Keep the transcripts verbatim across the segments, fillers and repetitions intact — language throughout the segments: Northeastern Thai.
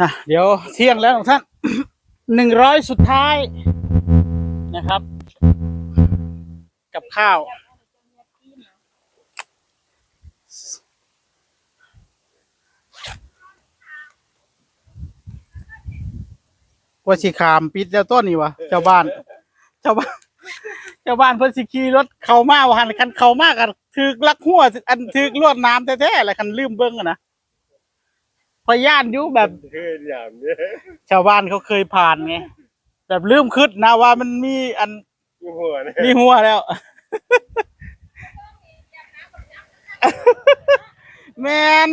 อ่ะ เดี๋ยวเที่ยงแล้วท่าน หนึ่งร้อยสุดท้ายนะครับ กับข้าว ว่าสิขามปิดแล้วต้นนี่วะ ชาวบ้าน ชาวบ้าน ชาวบ้านเพิ่นสิขี่รถเข้ามาว่าหั่น คันเข้ามาก็ถืกลักหัว อันถืกลวดหนามแท้ๆแหละ คันลืมเบิ่งอะนะ พยานอยู่แบบ เฮ็ดอย่างเนี้ย ชาวบ้านเขาเคยผ่านไง แบบลืมคิดนะว่ามันมีอัน มีหัวเนี่ย มีหัวแล้ว แม่น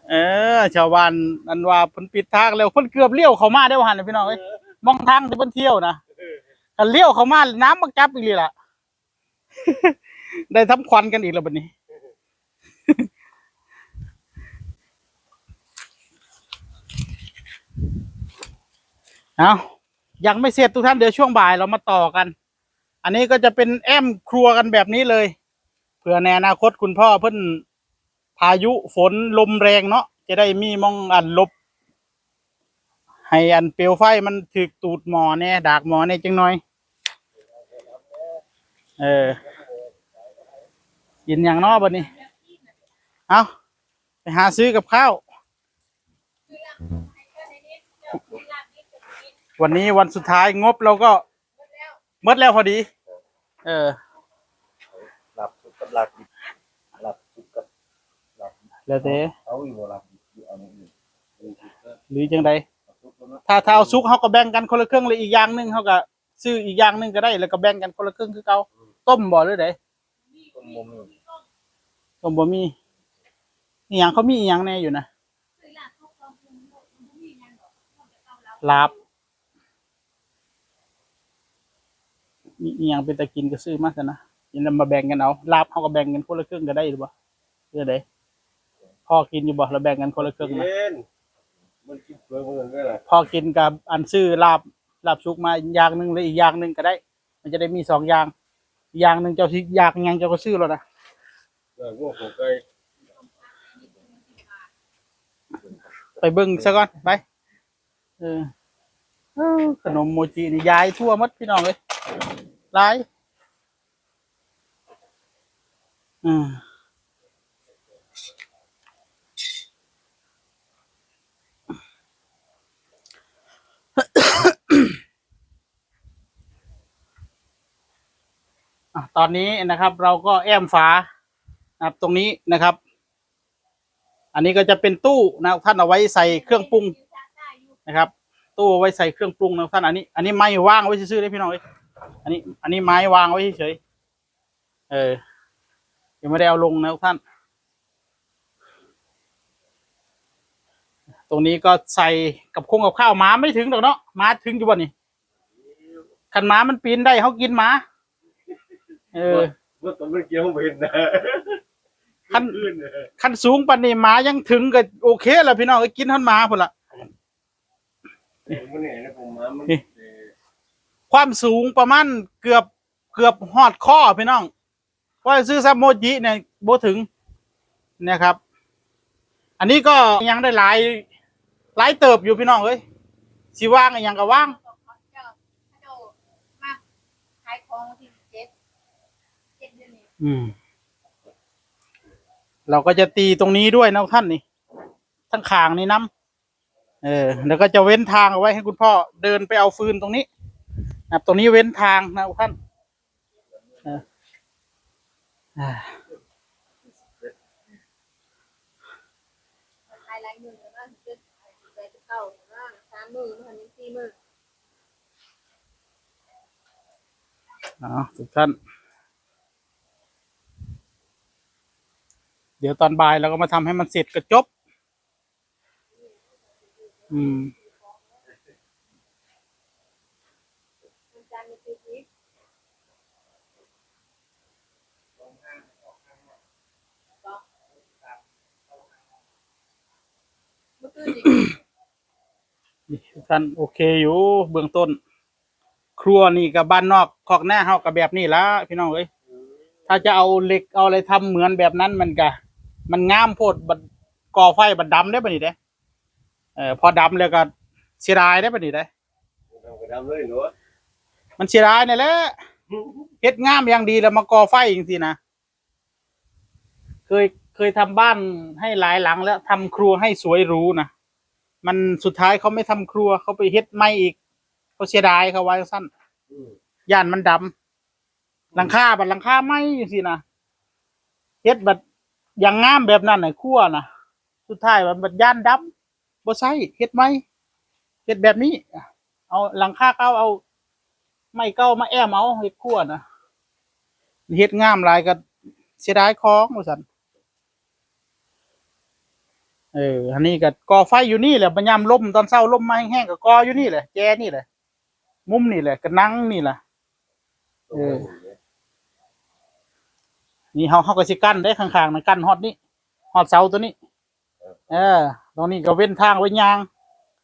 เออ ชาวบ้านอันว่าเพิ่นปิดทางแล้ว เพิ่นเกือบเลี้ยวเข้ามาได้ว่าหั่นน่ะพี่น้องเอ้ย มองทางที่เพิ่นเที่ยวนะ คันเลี้ยวเข้ามาน้ำมาจับอีกเลยล่ะ ได้ทำขวัญกันอีกแล้วบัดนี้ เอา ยังไม่เสร็จทุกท่าน เดี๋ยวช่วงบ่ายเรามาต่อกัน อันนี้ก็จะเป็นแอ้มครัวกันแบบนี้เลย เผื่อในอนาคตคุณพ่อเพิ่น พายุฝนลมแรงเนาะ จะได้มีหม่องอันหลบ ให้อันเปลวไฟมันถืกตูดหม้อแหน่ ดากหม้อแหน่จังหน่อย เออ กินหยังน้อบัดนี้ เอา ไปหาซื้อกับข้าว วันนี้วันสุดท้าย งบเราก็หมดแล้วพอดี เออ ลาบสุกกับลาบดิบ ลาบสุกกับลาบดิบ แล้วแต่ เอาอีกบ่ลาบดิบ เอาอย่างอื่น หรือจังใด เอาสุกแล้วเนาะ ถ้า ถ้าเอาสุกเขาก็แบ่งกันคนละครึ่งเลย อีกอย่างหนึ่งเขาก็ซื้ออีกอย่างหนึ่งก็ได้ แล้วก็แบ่งกันคนละครึ่งคือเก่า ต้มบ่หรือใด ต้มบ่มี ต้มบ่มี อีหยังเขามีอีหยังแหน่อยู่นะ ลาบ มีอีหยังเป็นตากินก็ซื้อมาซะนะ กินแล้วมาแบ่งกันเอา ลาบเขาก็แบ่งกันคนละครึ่งก็ได้หรือบ่ เพื่อใด พ่อกินอยู่บ่ เราแบ่งกันคนละครึ่งนะ กิน มันกินเปลือกมันก็ได้ พ่อกินกับอันซื้อลาบ ลาบสุกมาอย่างหนึ่ง แล้วอีกอย่างหนึ่งก็ได้ มันจะได้มีสองอย่าง อย่างหนึ่งเจ้าสิอยากหยังเจ้าก็ซื้อแล้วนะ เออ พวกของไก่ ไปเบิ่งซะก่อน ไป เออ เออ ขนมโมจินี่ยายทั่วหมดพี่น้องเอ้ย หลาย อืม อ่ะ ตอนนี้นะครับ เราก็แอ้มฝานะครับ ตรงนี้นะครับ อันนี้ก็จะเป็นตู้นะท่าน เอาไว้ใส่เครื่องปรุงนะครับ ตู้เอาไว้ใส่เครื่องปรุงนะท่าน อันนี้ อันนี้ไม้วางไว้ซื่อๆเลยพี่น้องเอ้ย อันนี้ อันนี้ไม้วางไว้เฉยๆ เออ ยังไม่ได้เอาลงนะท่าน ตรงนี้ก็ใส่กับคงกับข้าว หมาไม่ถึงดอกเนาะ หมาถึงอยู่บ่นี่ คันหมามันปีนได้เขากินหมา เออ ว่าตอนเมื่อกี้ผมเห็นนะ คัน ขึ้นนะ คันสูงปานนี้หมายังถึงก็โอเคแล้วพี่น้อง ก็กินฮอดหมาพุ่นละ เออมันเนี่ยนะผมมามัน นี่ เออ ความสูงประมาณเกือบ เกือบฮอดคอพี่น้อง เพราะซื้อซับโมจิเนี่ยบ่ถึงนะครับ อันนี้ก็ยังได้หลาย หลายเติบอยู่พี่น้องเอ้ย สิวางอีหยังก็วาง เจ้า เจ้ามาขายของวันที่สิบเจ็ด เจ็ดเดือนนี้ อืม เราก็จะตีตรงนี้ด้วยนะท่านนี่ ทั้งข้างนี่นำ เออ แล้วก็จะเว้นทางเอาไว้ให้คุณพ่อเดินไปเอาฟืนตรงนี้นะครับ ตรงนี้เว้นทางนะท่าน เออ อ่า ขายหลายมื้อแล้วนะ เดือน เดือนเก้าแล้วนะ สามมื้อ มื้อนี้สี่มื้อ อ๋อ ทุกท่าน เดี๋ยวตอนบ่ายเราก็มาทำให้มันเสร็จก็จบ อืม นี่ท่าน โอเคอยู่เบื้องต้น ครัวนี่ก็บ้านนอกคอกนาเฮาก็แบบนี้ละพี่น้องเอ้ย ถ้าจะเอาเหล็กเอาอะไรทำเหมือนแบบนั้นมันก็ มันงามโพด บัด ก่อไฟบัดดำได้บัดนี้เด้ เออ พอดำแล้วก็เสียดายได้บัดนี้เด้ ดำก็ดำเลยเนาะ มันเสียดายนี่แหละ เฮ็ดงามอย่างดีแล้วมาก่อไฟจังซี่นะ เคย เคยทำบ้านให้หลายหลังแล้ว ทำครัวให้สวยหรูนะ มันสุดท้ายเขาไม่ทำครัว เขาไปเฮ็ดใหม่อีก เขาเสียดาย เขาว่าจั่งซั้น อืม ย่านมันดำ หลังคาบัดหลังคาใหม่จังซี่นะ เฮ็ดบัดอย่างงามแบบนั้นน่ะ ครัวน่ะ สุดท้ายบัด บัดย่านดำ บ่ใช้ เฮ็ดใหม่ เฮ็ดแบบนี้ เอาหลังคาเก่า เอาไม้เก่ามาแอ้มเอา เฮ็ดครัวน่ะ เฮ็ดงามหลายก็เสียดายของว่าซั่น เออ อันนี้ก็ก่อไฟอยู่นี่แหละ บัดยามลมตอนเช้าลมมาแฮงๆ ก็ก่ออยู่นี่แหละ แจนี่แหละ มุมนี่แหละ ก็นั่งนี่แหละ เออ นี่เฮา เฮาก็สิกั้นได้ข้างๆ นะ กั้นฮอดนี่ ฮอดเสาตัวนี้ เออ ตรงนี้ก็เว้นทางไว้ย่าง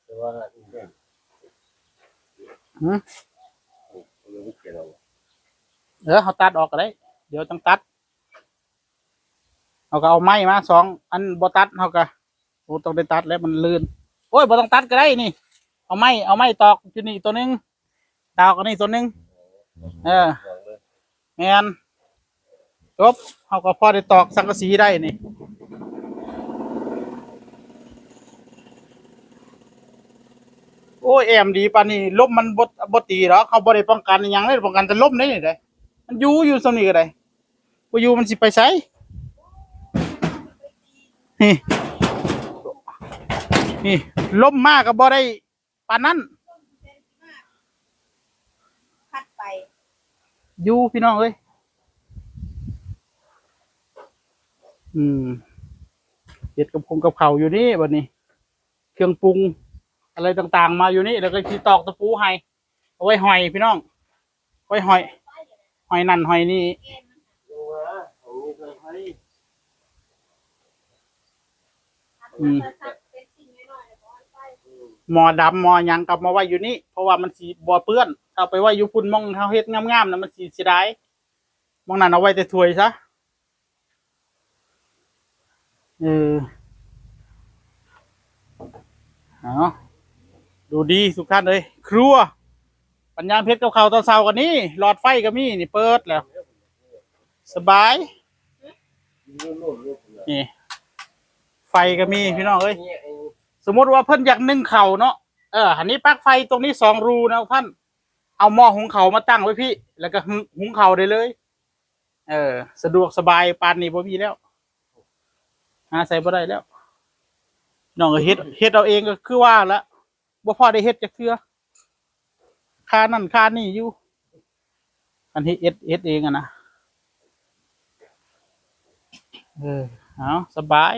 แต่ว่า หืม เออ เฮาตัดออกก็ได้ เดี๋ยวจั่งตัด เฮาก็เอาไม้มาสองอัน บ่ตัดเฮาก็ โอ้ ต้องได้ตัดแล้วมันลื่น โอ้ย บ่ต้องตัดก็ได้นี่ เอาไม้ เอาไม้ตอกอยู่นี่ตัวหนึ่ง ตอกอันนี้ตัวหนึ่ง เออ แม่น จบ เฮาก็พอได้ตอกสังกะสีได้นี่ โอ้ย แอมดีปานนี้ ลมมันบ่ บ่ตีดอก เฮาบ่ได้ป้องกันอิหยังเลย ป้องกันแต่ลมเด้นี่เด้ มันอยู่ อยู่ส่ำนี้ก็ได้ บ่อยู่มันสิไปไส นี่ นี่ ลมมาก็บ่ได้ปานนั้น พัดไป อยู่พี่น้องเอ้ย อืม เฮ็ดกับคงกับข้าวอยู่นี่บัดนี้ เครื่องปรุงอะไรต่างๆ มาอยู่นี่ แล้วก็สิตอกตะปูให้ เอาไว้ห้อยพี่น้อง ไว้ห้อย ห้อยนั่นห้อยนี่ อืม หม้อดำหม้อหยังก็มาไว้อยู่นี่ เพราะว่ามันสิบ่เปื้อน เอาไปไว้อยู่พุ่น หม่องเฮาเฮ็ดงามๆ นะ มันสิเสียดาย หม่องนั้นเอาไว้แต่ถ้วยซะ เออ เอา ดูดีทุกท่านเอ้ย ครัว บัดยามเฮ็ดกับข้าวตอนเช้าก็นี่ หลอดไฟก็มี นี่เปิดแล้ว สบาย นี่ ไฟก็มีพี่น้องเอ้ย สมมุติว่าเพิ่นอยากนึ่งข้าวเนาะ เออ อันนี้ปลั๊กไฟตรงนี้สองรูนะท่าน เอาหม้อหุงข้าวมาตั้งไว้พี้ แล้วก็หุง หุงข้าวได้เลย เออ สะดวกสบาย ปานนี้บ่มีแล้ว หาใส่บ่ได้แล้ว น้องก็เฮ็ด เฮ็ดเอาเองก็คือว่าละ บ่พอได้เฮ็ดจักเทื่อ ค่านั่นค่านี่อยู่ อันนี้เฮ็ด เฮ็ดเองอะนะ เออ เอา สบาย